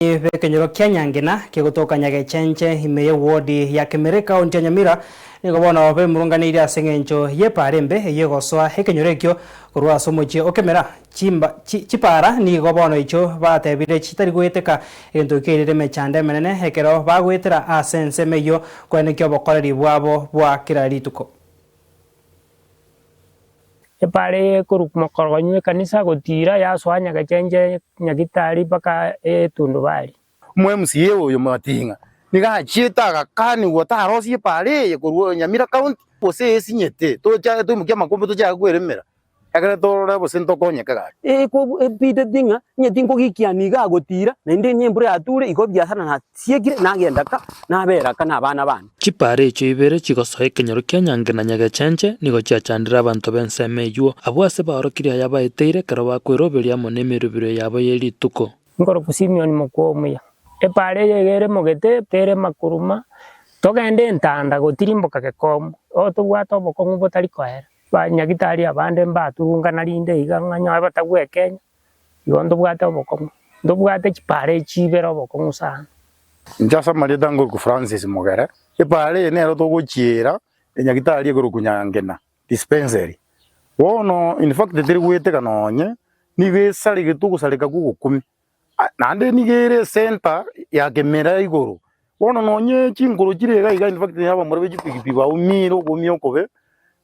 B'ekenyoro kia Nyangena kegotoka Nyagechenche ime y'ewodi ya Kemera ekaunti ya Nyamira nigo bono bemurunganeirie ase eng'encho y'epaara embe eyio egosoa ekenyoro ekio korwa ase omochie o Kemera. Chimba chipaara nigo bono echio batebire chitari goeteka egento keirire emechando emenene ekero bagoetera ase ensemo eyio koenekia obokoreri bwabo bwa kera rituko. Epaara eye ekorwa mokorogonywa ekanisa gotiira yasoa nyagechenche nyagitari mpaka etundubari. Omo-MCA oyo Mating'a nigo achiete agakanigwa tarosie epaara eye korwa Nyamira County gose esinyete tocha toimokie amakombe tochake kweremera. Ekero torore gose ntokonyeke gaki. Ebideti ng'a onye tinkogikiania iga agotira, naende onye embura yature igo ebiasara nasiekire, nagenda ka, nabera ka na abana bane. Chipaara echio ibere chigosoa ekenyoro kia Nyange na Nyagechenche nigo chiachandire abanto b'ensemo eyio, abwo ase baorokirie aya baeteire ekero bakweroberia amo nemerobiro yabo ye rituko. Nkorokwa Simioni mokwa omuya. Epaara eye iga ere mogete, tere makuruma, togende entanda gotirimboka gekomu, oo tobwate obokong'u botari koera. Banyagitari abande mbaturungana rinde iga ng'a nyowe batagwekenya, igo ntobwate obokong'u, ntobwate chipaara echi ibere obokong'u sana. Inche ase amarieta nkorokwa Francis Mogere, epaara eye nero togochiera enyagitari ekorokwa Nyangena Dispensary. Bono in fact teri goeteka nonye, nigo esaregete ogosareka kwa ogokumia. Naende nigo ere esenta ya kemera igoro, bono nonye chinkoro chire iga iga in fact abamura be chipikipiki baumire okoumia okobe,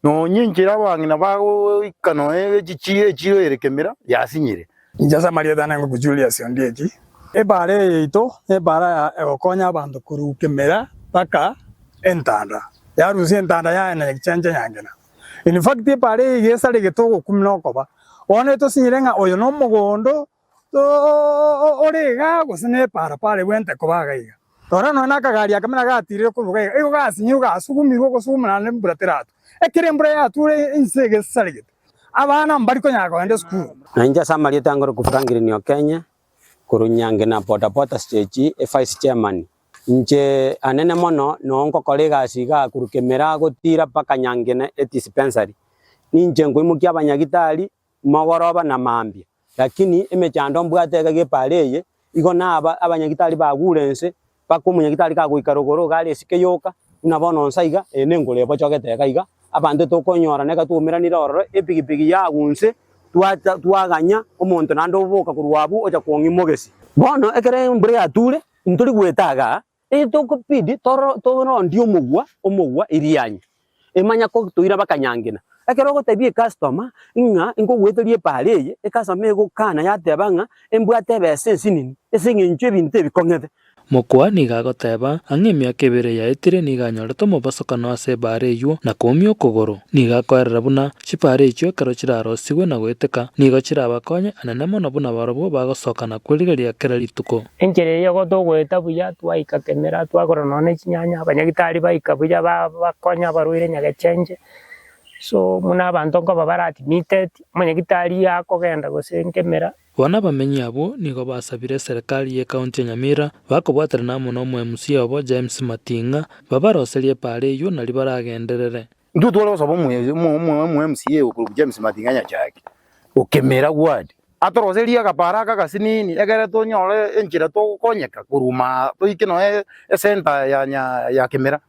nonye enchera abang'ina bagoika nonye chichiro echiro ere kemera yasinyire. Inche ase amarieta ane ngokwa Julius Ondieki. Ebaara eye yaito nebaara ya egokonya abanto korwa kemera mpaka entanda, yarusia entanda yaye na yagichencha yangena. In fact ebaara eye iga esaregete ogokumia na okoba, bono etosinyire ng'a oyo nomogondo ore igaa gose neparapara ebwenerete koba iga iga. Rora nonya na akagari aka buna gatirire korwa iga iga, igo gasinyirwe gasugumirwe ogosuguma naende embura teratwa. Ekero embura yature ense egesaregete, abana mbari konyara kogenda esukuru. Na inche ase amarieta ange ore Franklin Okenye, korwa Nyange na boda boda stage, evice chairman. Inche anene mono noo ngokora egasi igaa korwa Kemera gotira mpaka Nyangena edispensary. Ninche nkoimokia abanyagitari mogoroba na mambia, lakini emechando mbwate iga gepara eye, igo naba abanyagitari bagure inse, mpaka omonyagitari kagoika rogoro iga are esike yoka, buna bono inse iga, eye nengoro ebochogete iga iga, abanto tokonyorana iga twaumeranire ororo, epikipiki yagwa inse, twacha twaganya omonto naende oboka korwa abwo ocha kong'imogesi. Bono ekero embura yature, ntori goeta igaa, Etokobidi torondie omogwa omogwa irianyi, emanya kotoira bakanyangena. Ekero ogotebia ecustomer ng'a nkogoeteria epaara eye, ecustomer egokana yateba ng'a embwate ebesa ensinini ase eng'encho ebinto ebikong'ete. Mokwa nigo agoteba, Ang'e emiaka ebere yaetire nigo anyorete omobosokano ase ebaara eyio na koumia okogoro. Nigo akoerera buna chipaara echio ekero chirarosigwe na goeteka, nigo chirabakonye anene mono buna barobwo bagosoka na kwerigeria kera rituko. Enchera eye igo togoeta buya, twaika kemera, twagora nonya ne chinyanya, abanyagitari baika buya bakonya abarwaire nyagechenche, so buna abanto nkoba bare admitted, omonyagitari akogenda gose nkemera. Bono abamenyi abwo nigo basabire eserekari y'Ekaunti ya Nyamira bakobwaterana amo na omo-MCA obo James Mating'a babaroserie epaara eyio nario baragenderere. Intwe tware gosaba omo-MCA okorokwa James Mating'a Nyachaki o Kemera ward atoroserie akapaara aka agasinini ekere tonyore enchera togokonyeka korwa maa toike nonya esenta ya Kemera.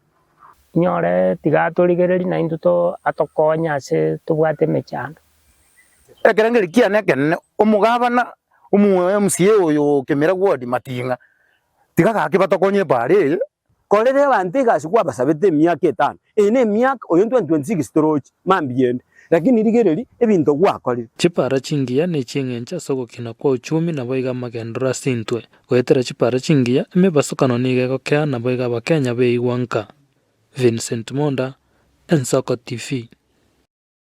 Inyore tiga atorigererie naintwe atokonye ase tobwate emechando. Ekerengerio kiane ekenene, omogabana omo-MCA oyo o Kemera ward Mating'a tiga gaki batokonye epaara eye. Korera abanto egasi kwabasabete emiaka etano, eye nemiaka oyo 2026 toroche mambia ende, lakini rigereria ebinto gwakorire. Chipara chingiya nechi'engencho ase ogokina kwa uchumi naboigo amagenderero ase intwe. Goetera chipara chingiya, emebasukano nigo egokea naboigo abakenya beigwa nka. Vincent Monda, Ensoko TV.